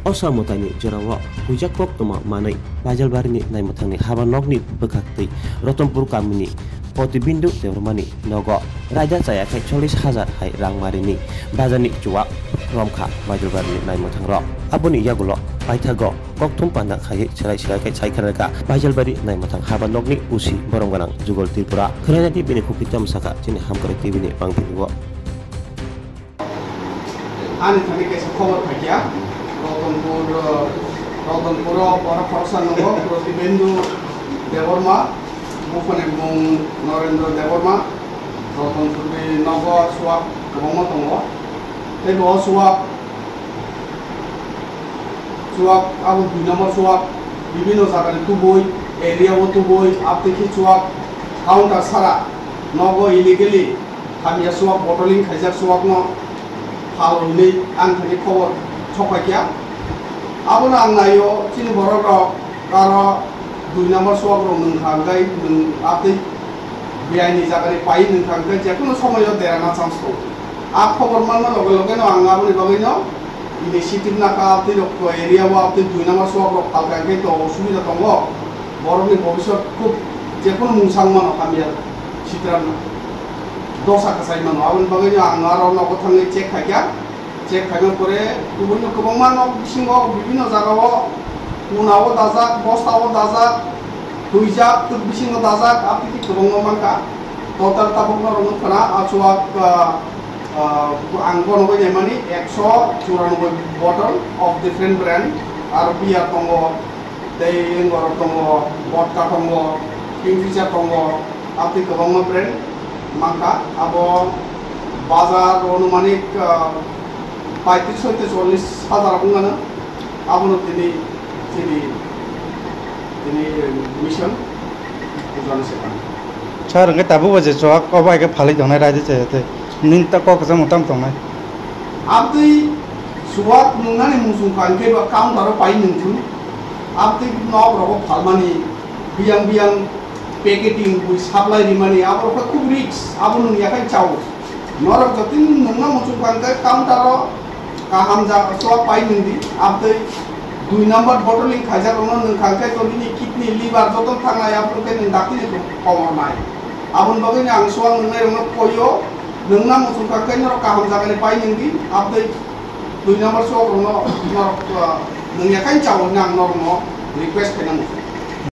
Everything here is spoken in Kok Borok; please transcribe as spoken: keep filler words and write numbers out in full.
Osa mwtaini jorao huijak koktwma manwi Baijalbarini naimwthangni haba nokni bwkhaktwi Rotonpur kamini Protibindu Debbarmani nogo raida chaya khai chollish hajar hai rang marini bajarni chuwak romkha Baijalbarini naimwthangrok. Aboni yagulo paithago kokthum panda khaiwi serai serai khai sai kharkha Baijalbari naimwthang haba nokni usi borom gwnang Jugol Tripura. Khwnaina di bini khukti tamo sakha chini Hamkrai T V ni bangphiligo. Ani thani kaisa khobor phaikha, Rotonpur, Rotonpuro pora khoroksa nogo Protibindu Debbarma, buphani mung Norendra Debbarma, Rotonpurni nogo chuwak kwbangma tongo. Tei bo chuwak, chuwak abo dui number chuwak, bibinno jagani tubui, area o tubui, abtwi khe chuwak counter sara nogo illegally hamya chuwak, bottling khaijak chuwakno phal hwnwi ang thani khobor sokphaikha. Abono ang naio, chini borokrok aro dui number chuwakrok nwngkha hwnkhe nwng abtwi beaini jagani pai nwngkha hwnkhe jekono somoio derana chance tongo. A khobor manma loge logeno ang aboni bagwino initiative nakha, abtwi rok area o abtwi dui number chuwakrok phalkha hwnkhe to osubida tongo, borokni bobiswt khub jekono mungsang mano hamya. Sitra dosa kwchai mano. Aboni bagwi ang aro nogo thangwi check khaikha. Check khaima pore kubun kwbangma nok bisingo bibinno jagao kunao dajak, bostao dajak, huijak, twk bisingo dajak, aboni kwbangma mankha. Total tabuk norok nukha na, a chuwak, ah, ah, ang bono bai naimani ekso churanobboi bottle of different brand, aro beer tongo, tei engorok tongo, vodka tongo, Kingfisher tongo, aboni kwbangma brand mankha. Abo bazar o anumanik, ah, paitris hoite chollish hajar wngmano. Abono tini, tini, tini mission bujana se kha. Sir, hwnkhe tabukbo je chuwak obo hai khe phalwi tongnai raida chaya tei nini ta kok kwchangma tamo tongnai? Abtwi chuwak nungnani muchung kha hwnkhe ba counter o pai nungthung. Abtwi nok rogo phalmani biyang biyang packeting bui supply rimani abo rok khe khub risk, abo nung yakhai chao. Norok jotoni nungna muchung kha hwnkhe counter o kaham jaga chuwak pai nungdi, abtwi dui number bottling khaijak rokno nwng kha hwnkhe to nini kidney, liver joto thangnai, abo khe nwng dakti ni komornai. Aboni bagwi no ang chuwak nungnai rokno koio, nungna muchung kha hwnkhe norok kaham jagani pai nungdi, abtwi dui number chuwak rokno norok, ah, nung yakhai chao hwnwi ang norokno request khaina muchung.